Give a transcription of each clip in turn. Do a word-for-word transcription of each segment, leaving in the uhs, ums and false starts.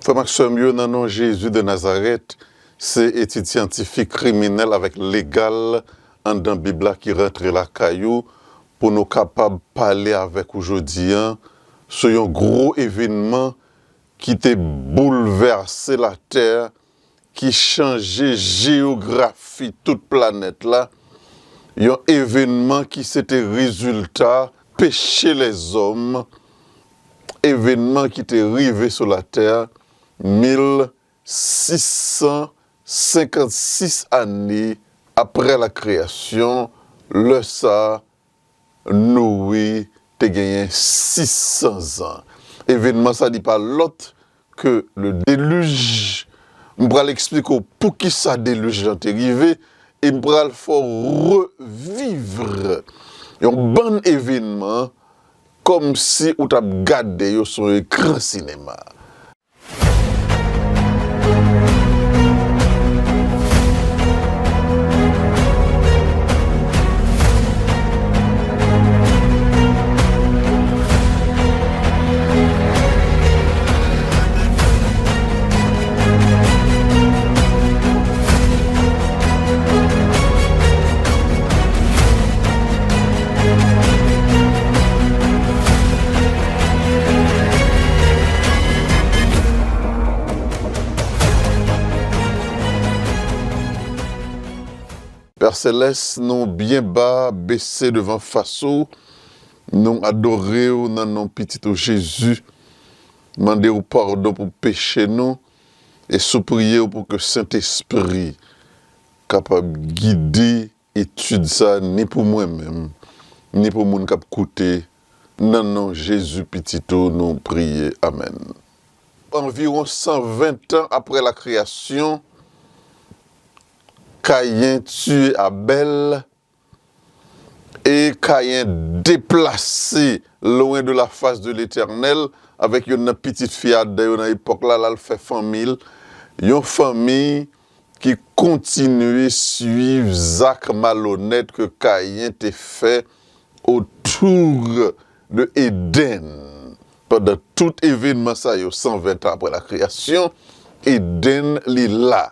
Frè m ak sè m yo, nan non Jezi de Nazarèt, se etid syantifik, kriminèl avèk legal anndan Bib la ki rantre lakay ou pou nou kapab pale avèk ou jodi a sou yon gwo evènman ki te boulvèse latè, ki chanje jeyografi tout planèt la, yon evènman ki se te rezilta peche lèzòm, evènman ki te rive sou latè mil sis san senkannsis ane apre la kreyasyon, lè sa a, Noe te genyen sis san zan. Evènman sa, li pa lòt ke le déluge. M pral eksplike w poukisa delij lan te rive, e m pral fè w revivre yon bann evènman kòmsi ou t ap gade yo sou yon ekran sinema. Pè Selès, nou byen ba, bese devan fas ou, nou adore w nan non Pitit ou Jezi, mande w padon pou peche nou, e sipriye w pou ke Sentespri kapab gide etid sa, ni pou mwen menm, ni pou moun k ap koute, nan non Jezi Pitit ou nou priye. Amèn. Anviwon san ven tan apre la kreyasyon, Kayen tiye Abèl, e Kayen deplase loin de la face de l'Éternel avèk youn nan pitit fi Adan yo nan epòk la, l al fè fanmi l, yon fanmi ki kontinye swiv zak malonèt ke Kayen te fè autour de Eden. Pandan tout evènman sa yo, san ven tan apre la kreyasyon, Eden li la.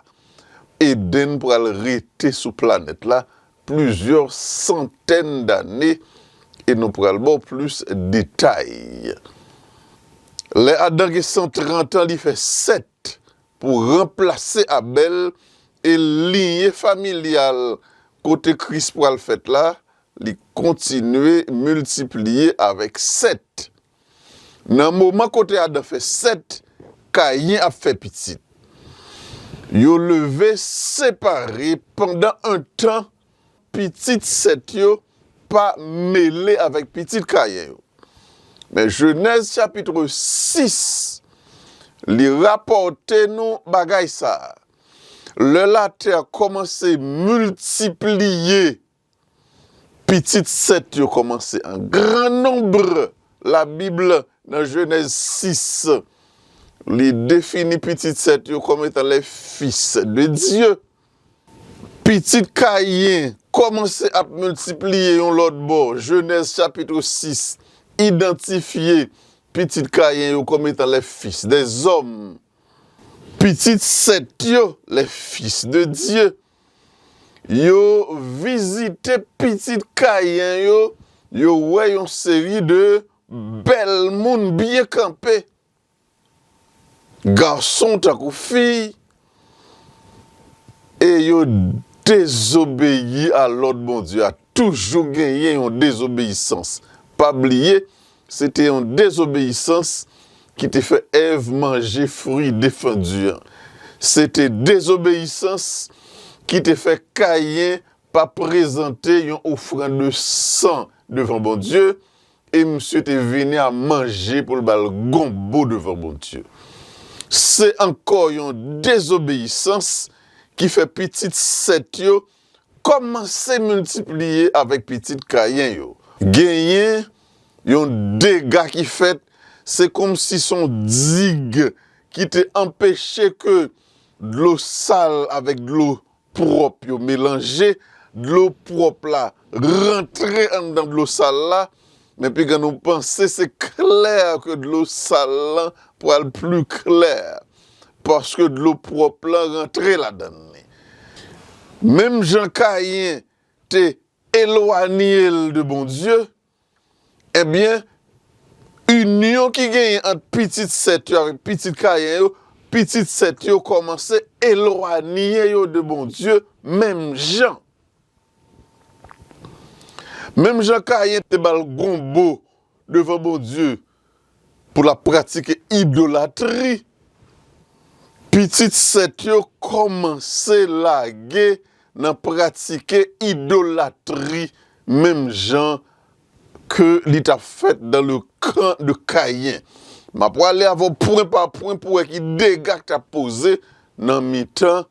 Eden pral rete sou planèt la plizyè santèn dane, e nou pral ba w plis detay. Lè Adan gen san trant an, li fè Sèt pou ranplase Abèl, e linye familyal kote Kris pral fèt la, li kontinye miltipliye avèk Sèt. Nan moman kote Adan fè Sèt, Kayen ap fè pitit. Yo leve separe pandan yon tan, pitit Sèt yo pa mele avèk pitit Kayen yo. Men Jenèz chapit sis, li rapòte nou bagay sa a. Lè latè kòmanse miltipliye, pitit Sèt yo kòmanse an gran nonb. Labib, nan Jenèz sis, li defini pitit Sèt yo kòm etan les fils de Dieu. Pitit Kayen kòmanse ap miltipliye yon lòt bò. Jenèz chapit sis idantifye pitit Kayen yo kòm etan les fils des hommes. Pitit Sèt yo, les fils de Dieu, yo vizite pitit Kayen yo, yo wè yon seri de bèl moun byen kanpe, gason tankou fi, e yo dezobeyi a lòd Bondye a. Toujou genyen yon dezobeyisans. Pa bliye, se te yon dezobeyisans ki te fè Èv manje fwi defandi an. Se te dezobeyisans ki te fè Kayen pa prezante yon ofrann de san devan Bondye, e misye te vini a manje pou l ba l gonbo devan Bondye. Se ankò yon dezobeyisans ki fè pitit Sèt yo kòmanse miltipliye avèk pitit Kayen yo. Genyen yon dega ki fèt, se kòmsi se yon dig ki te anpeche ke dlo sal avèk dlo pwòp yo melanje, dlo pwòp la rantre anndan dlo sal la, men piga nou panse se klè ke dlo sal lan pral pli klè. paske dlo pwòp lan rantre ladan li. Menm jan Kayen te elwanye l de Bondye, ebyen, inyon ki genyen ant pitit Sèt yo avèk pitit Kayen yo, pitit Sèt yo kòmanse elwanye yo de Bondye menm jan. Menm jan Kayen te ba l gonbo devan Bondye pou l ap pratike idolatri, pitit Sèt yo kòmanse lage nan pratike idolatri menm jan ke li t ap fèt dans le camp de Caïn. M ap prale avè w pwen pa pwen pou wè ki dega k t ap poze nan mitan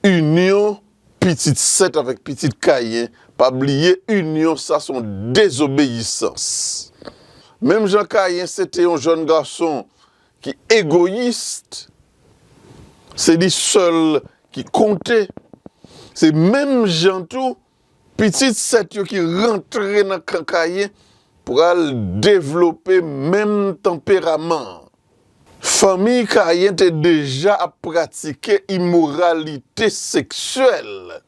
inyon pitit Sèt avèk pitit Kayen. Pa bliye, inyon sa se yon dezobeyisans. Menm jan Kayen se te yon jèn gason ki egoyis, se li sèl ki konte, se menm jan tou pitit Sèt yo ki rantre nan kan Kayen pral devlope menm tanperaman an. Fanmi Kayen te deja ap pratike imoralite seksyèl.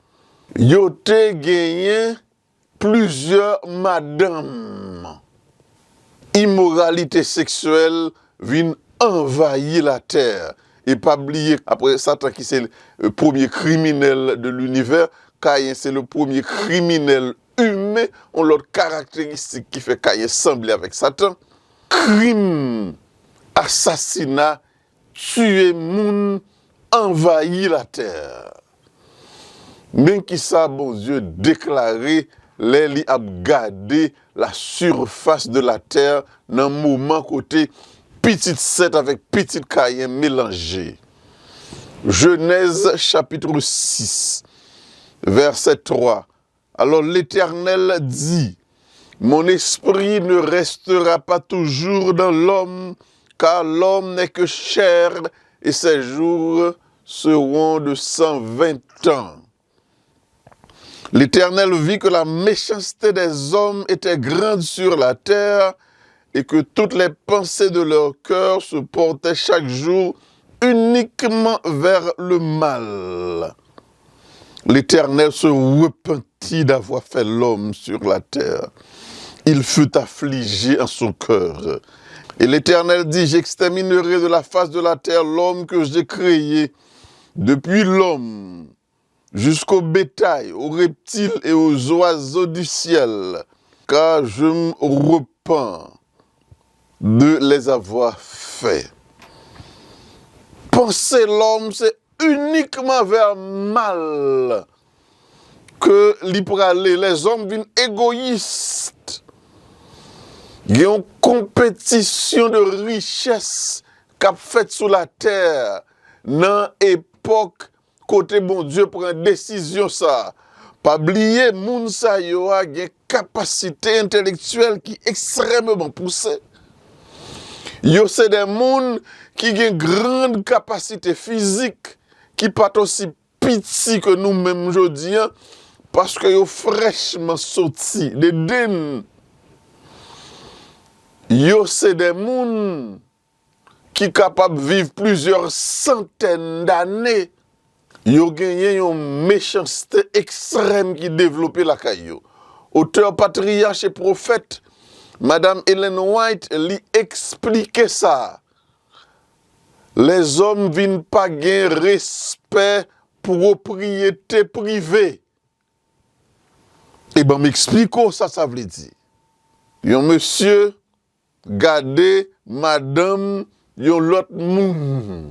Yo te genyen plizyè madanm. Imoralite seksyèl vin anvayi latè. E pa bliye, apre Satan ki se, euh, premye kriminèl de linivè, Kayen se le premye kriminèl imen, yon lòt karakteristik ki fè Kayen sanble avèk Satan. Krim, asasina, tiye moun, anvayi latè. Men kisa Bondye deklare lè li ap gade la surface de la terre nan moman kote pitit Sèt avèk pitit Kayen melanje. Genèse chapitre six, verset trois. Alors l'Éternel dit, mon esprit ne restera pas toujours dans l'homme, car l'homme n'est que chair, et ses jours seront de cent vingt ans. L'Éternel vit que la méchanceté des hommes était grande sur la terre, et que toutes les pensées de leur cœur se portaient chaque jour uniquement vers le mal. L'Éternel se repentit d'avoir fait l'homme sur la terre. Il fut affligé en son cœur. Et l'Éternel dit, j'exterminerai de la face de la terre l'homme que j'ai créé, depuis l'homme jusqu'au bétail, aux reptiles et aux oiseaux du ciel, car je me repens de les avoir faits. Panse lòm se inikman vè mal ke li prale. Lèzòm vin egoyis. Gen yon konpetisyon de richès k ap fèt sou latè nan epòk kote Bondye pran desizyon sa a. Pa bliye, moun sa yo a gen kapasite entèlektyèl ki ekstrèmeman pouse. Yo se de moun ki gen gran kapasite fizik ki pa t osi piti ke nou menm jodi a, paske yo frèchman soti de den. Yo se de moun ki kapab viv plizyè santèn dane. Yo genyen yon mechanste ekstrèm ki devlope lakay yo. Otè Patriyach e Pwofèt, Madam Ellen White, li eksplike sa. Lèzòm vin pa gen respè pwopriyete prive. E ban m eksplike w sa sa vle di. Yon mesye gade madanm yon lòt moun.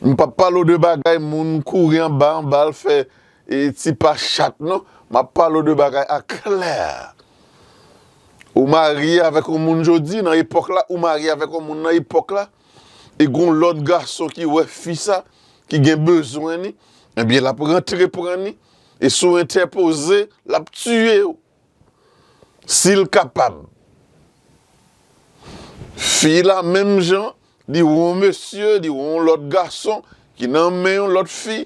M p ap pale w de bagay moun kouri anba, anba al fè, e, ti pa chat, non. M ap pale w de bagay aklè. Ou marye avèk yon moun jodi, nan epòk la, ou marye avèk yon moun nan epòk la, e gon lòt gason ki wè fi sa, ki gen bezwen ni, ebyen, l ap rantre pran ni, e si w entèpoze, l ap tiye w. Si l kapab. Fi la, menm jan, li wè yon mesye, li wè yon lòt gason ki nan men yon lòt fi,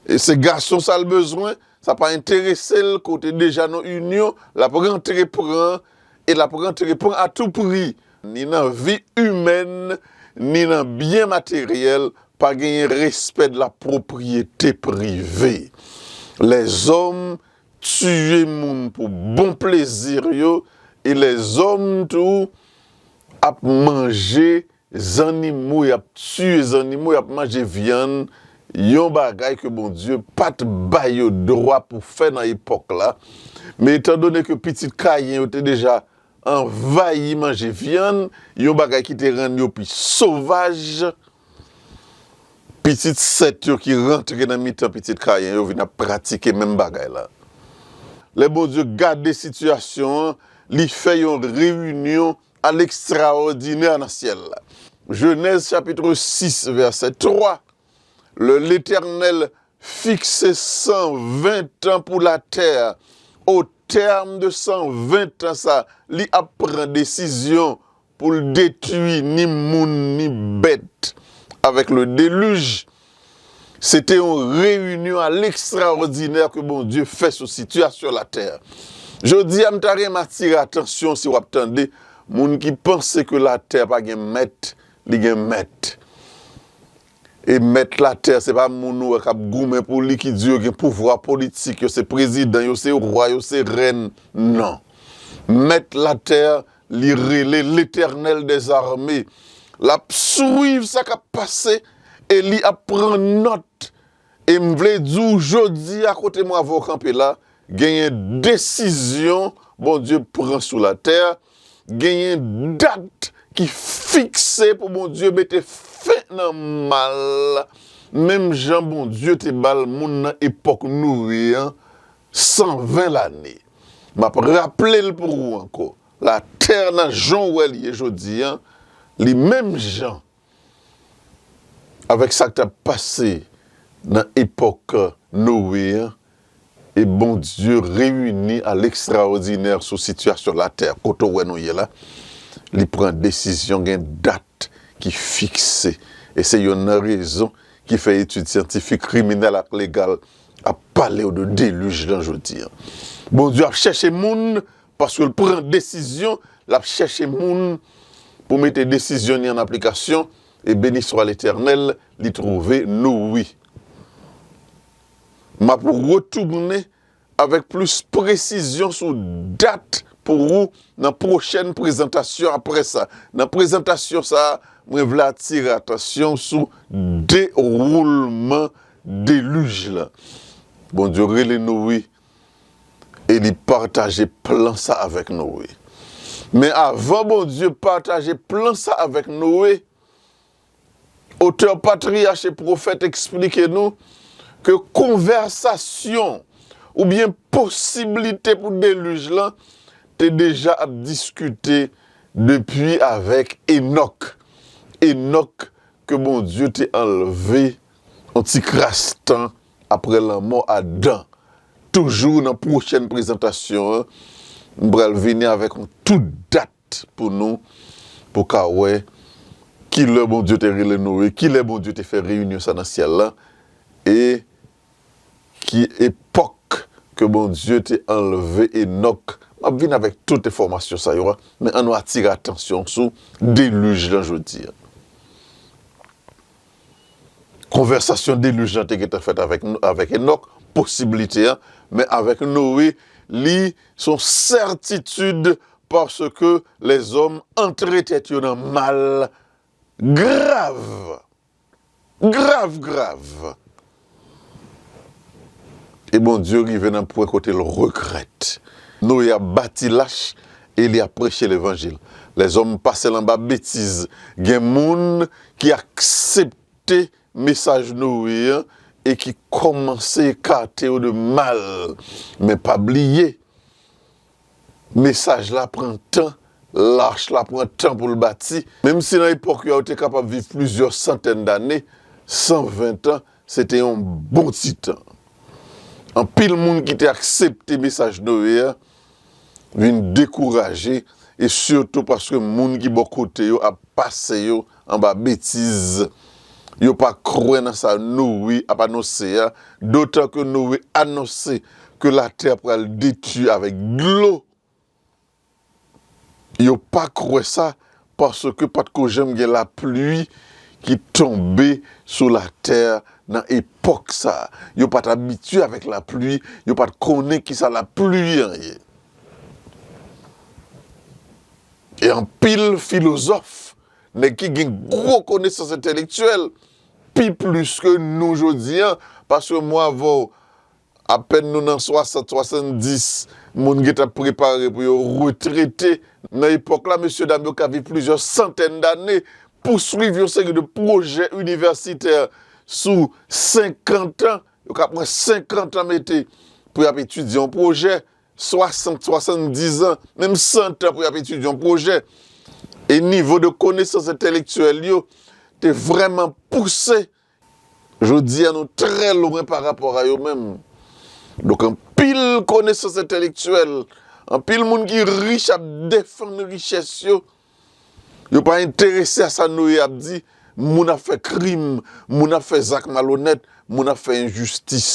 e se gason sa l bezwen, sa pa enterese l, kote deja nan inyon, l ap rantre pran, e l ap rantre pran a tou pri. Ni nan vi imèn, ni nan byen materyèl, pa genyen respè de la pwopriyete prive. Lèzòm tiye moun pou bon plezi yo, e lèzòm tou ap manje zannimo, y ap tiye zannimo, y ap manje vyann, yon bagay ke Bondye pa t ba yo dwa pou fè nan epòk la. Men etandone ke pitit Kayen yo te deja anvayi manje vyann, yon bagay ki te rann yo pi sovaj, pitit Sèt yo ki rantre nan mitan pitit Kayen yo vin ap pratike menm bagay la. Lè Bondye gade sitiyasyon an, li fè yon reyinyon a lekstraòdinè nan syèl la. Genèse chapitre six, verset trois. Le, Letènèl fikse san ven tan pou latè. O tèm de san ven tan sa, li ap pran desizyon pou l detwi ni moun ni bèt. Avèk le delij, se te yon reyinyon a lekstraòdinè ke Bondye fè sou sitiyasyon latè. Jodi a, m ta renmen atire atansyon, si w ap tande, moun ki panse ke latè pa gen mèt, li gen mèt. E mèt latè, se pa moun ou wè k ap goumen pou li, ki di yo gen pouvwa politik, yo se prezidan, yo se wa, yo se rèn. Non. Mèt latè, li rele Letènèl dèzame. L ap swiv sa k ap pase e li ap pran nòt. E m vle di w, jodi a, kote mwen avè w kanpe la, genyen desizyon Bondye pran sou latè, genyen dat ki fikse pou Bondye mete fen nan mal, menm jan Bondye te ba l moun nan epòk Noye an san ven lane. M ap raple l pou ou ankò. Latè nan jan w wè l ye jodi a, li menm jan avèk sa k t ap pase nan epòk Noye an, e Bondye reyini a lekstraòdinè sou sitiyasyon latè kote w wè nou ye la, li pran desizyon, gen dat ki fikse. E se youn nan rezon ki fè etid syantifik, kriminèl ak legal ap pale w de delij lan jodi a. Bondye ap chèche moun paske l pran desizyon, l ap chèche moun pou mete desizyon li an aplikasyon, e beni swa Letènèl, li twouve Noye. M ap retounen avèk plis presizyon sou dat pou ou nan pwochèn prezantasyon apre sa. Nan prezantasyon sa a, mwen vle atire atansyon sou dewoulman delij lan. Bondye rele Noye e li pataje plan sa avèk Noye. Men avan Bondye pataje plan sa avèk Noye, otè patriyach e pwofèt eksplike nou ke konvèsasyon oubyen posiblite pou delij lan te deja ap diskite depi avèk Enòk. Enòk ke Bondye te anlve yon ti kras tan apre lanmò Adan. Toujou nan pwochèn prezantasyon an, m pral vini avèk yon tout dat pou nou, pou ka wè kilè Bondye te rele Noye, kilè Bondye te fè reyinyon sa nan syèl la, e ki epòk ke Bondye te anlve Enòk. M ap vin avèk tout enfòmasyon sa yo a, men ann nou atire atansyon sou delij lan jodi a. Konvèsasyon delij lan te gentan fèt avèk, avèk Enòk, posiblite an, men avèk Noye, li se yon sètitid paske lèzòm antre tèt yo nan mal grav. Grav, grav. E Bondye rive nan pwen kote l regrèt. Noye ap bati lach e li ap preche levanjil. Lèzòm pase l anba betiz. Gen moun ki aksepte mesaj Noye an e ki kòmanse ekate yo de mal. Men pa bliye, mesaj la pran tan, lach la pran tan pou l bati. Menm si nan epòk yo a yo te kapab viv plizyè santèn dane, san ven tan, se te yon bon ti tan. Anpil moun ki te aksepte mesaj Noye a vin dekouraje, e sitou paske moun ki bò kote yo ap pase yo anba betiz. Yo pa kwè nan sa Noye ap anonse a, dotan ke Noye anonse ke latè pral detwi avèk dlo. Yo pa kwè sa paske pa t ko janm gen lapli ki tonbe sou latè nan epòk sa a. Yo pa t abitye avèk lapli, yo pa t konnen kisa lapli an ye. E anpil filozòf, nèg ki gen gwo konesans entèlektyèl, pi plis ke nou jodi a, paske mwen avè w, apèn nou nan swasant, swasanndis, moun gentan prepare pou yo retrete. Nan epòk la, mesyedam yo ka viv plizyè santèn dane, pouswiv yon seri de pwojè inivèsitè sou senkant an. Yo ka pran senkant an mete pou y ap etidye yon pwojè, swasant, swasanndis an, menm san an pou y ap etidye yon pwojè. E nivo de konesans entèlektyèl yo te vrèman pouse. Jodi a, nou trè lwen pa rapò a yo menm. Donk, anpil konesans entèlektyèl, anpil moun ki rich ap defann richès yo. Yo pa enterese a sa Noye ap di. Moun ap fè krim, moun ap fè zak malonèt, moun ap fè enjistis.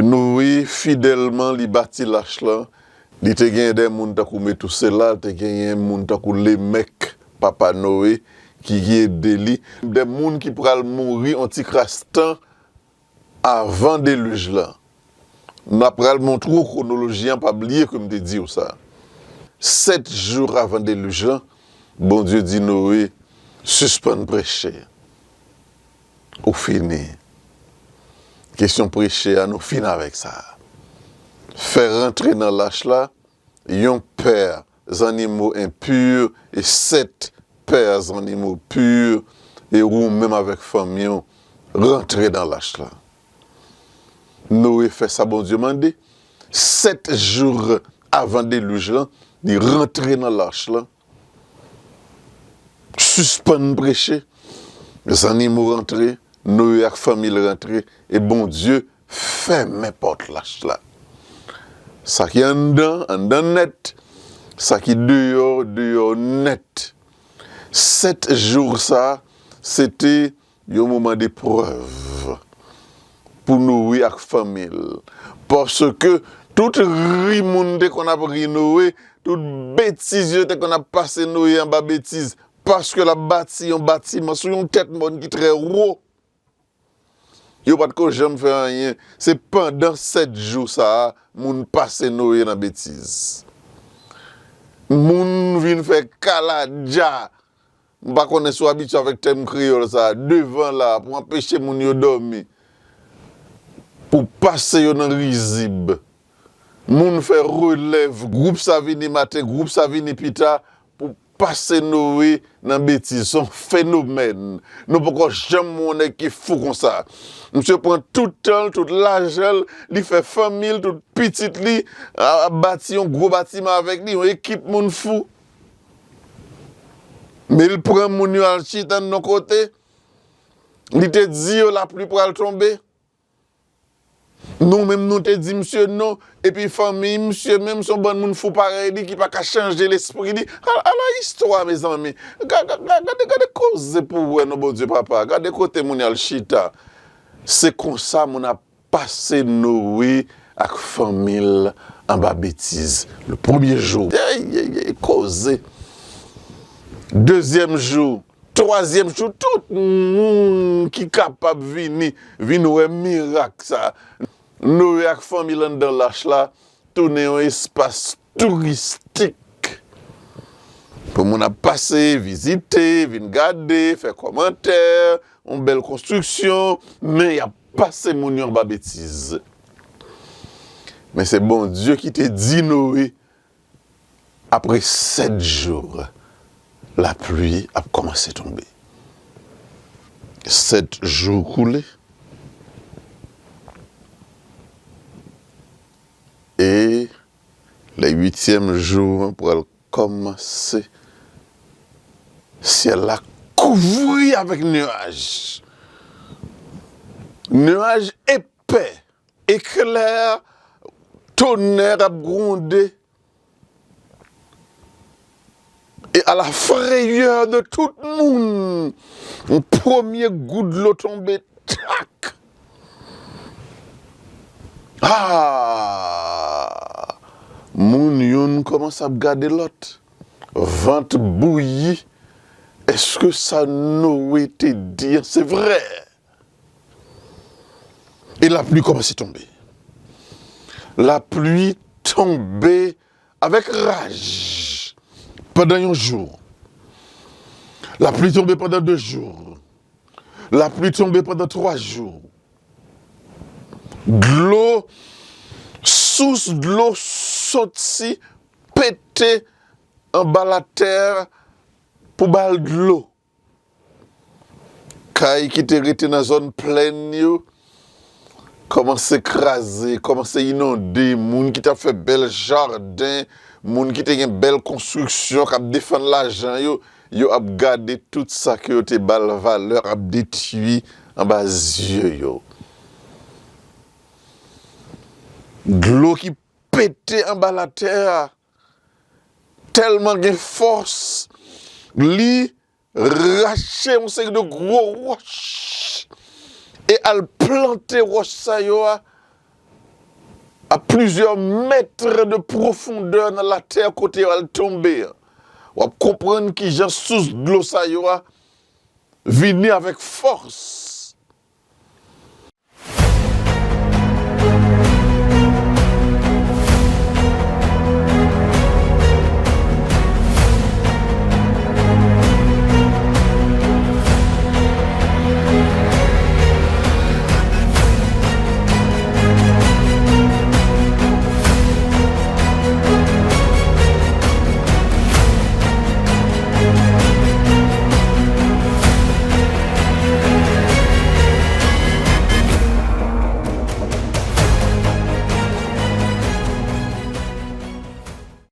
Noye fidèlman, li bati lach lan. Li te genyen de moun tankou Metousela, te genyen moun tankou Lemèk, papa Noye, ki, ki ede li. De moun ki pral mouri yon ti kras tan avan delij lan. M ap pral montre w kwonoloji an, pa bliye ke m te di w sa. Sèt jou avan delij lan, Bondye di Noye, sispann preche. Ou fini. Kesyon preche a, nou fin avèk sa. Fè rantre nan lach la yon pè zannimo enpi e sèt pè zannimo pi, e ou menm avèk fanmi w rantre nan lach la. Noye fè sa Bondye mande. Sèt jou avan delij lan, li rantre nan lach lan. Sispann preche. Zannimo rantre, Noye ak fanmi l rantre, e Bondye fèmen pòt lach la. Sa ki anndan, anndan nèt. Sa ki deyò, deyò nèt. Sèt jou sa, se te yon moman deprèv pou Noye ak fanmi l. Paske tout ri moun te konn ap ri Noye, tout betiz yo te konn ap pase Noye anba betiz, paske l ap bati yon batiman sou yon tèt mòn ki trè wo. Yo pa t ko janm fè anyen. Se pandan sèt jou sa a, moun pase Noye nan betiz. Moun vin fè kaladja. M pa konnen si w abitye avèk tèm kreyòl sa a, devan la, pou anpeche moun yo dòmi, pou pase yo nan rizib. Moun fè relèv, gwoup sa vini maten, gwoup sa vini pita, pou pase Noye nan betiz. Se yon fenomèn. Nou poko janm wè yon nèg ki fou konsa. Misye pran tout tan l, tout lajan l, li fè fanmi l, tout pitit li, a, a bati yon gwo batiman avèk li, yon ekip moun fou. Men l pran moun yo al chita nan yon kote, li te di yo lapli pral tonbe. Nou menm nou te di misye non, epi fanmi misye menm se yon bann moun fou parèy li ki pa ka chanje lespri li. Al-, ala istwa, mezanmi. Ga-, ga-, ga-, gade, gade koze pou wè non, Bondye papa. Gade kote moun y al chita. Se konsa moun ap pase Noye ak fanmi l anba betiz. Le premye jou. Ey, ey, ey, koze. Dezyèm jou, twazyèm jou, tout moun ki kapab vini, vin wè mirak sa. Noye ak fanmi l anndan lach la, tounen yon espas touristik. Pou moun ap pase, vizite, vin gade, fè kòmantè, yon bèl konstriksyon, men y ap pase moun yo anba betiz. Men se Bondye ki te di Noye, apre sèt jou, lapli ap kòmanse tonbe. Sèt jou koule. E le uityèm jou an pral kòmanse. Syèl la kouvri avèk nyaj. Nyaj epè, eklè, tonè ap gwonde. Et à la frayeur de tout moun, yon premye gout dlo tonbe, tak! Ah! Moun youn kòmanse ap gade lòt. Vant bouyi, èske sa Noe te di an se vrè? E lapli kòmanse tonbe. Lapli tonbe avèk raj pandan yon jou. Lapli tonbe pandan de jou. Lapli tonbe pandan twa jou. Dlo, sous dlo soti, pete anba latè pou ba l dlo. Kay ki te rete nan zòn plèn yo kòmanse kraze, kòmanse inonde. Moun ki t ap fè bèl jaden, moun ki te gen bèl konstriksyon, k ap defann lajan yo, yo ap gade tout sa ke yo te ba l valè ap detwi anba zye yo. Dlo ki pete anba latè a tèlman gen fòs, li rache yon seri de gwo wòch e al plante wòch sa yo a a plizyè mèt de pwofondè nan latè kote yo al tonbe an. W ap konprann kijan sous dlo sa yo a vini avèk fòs.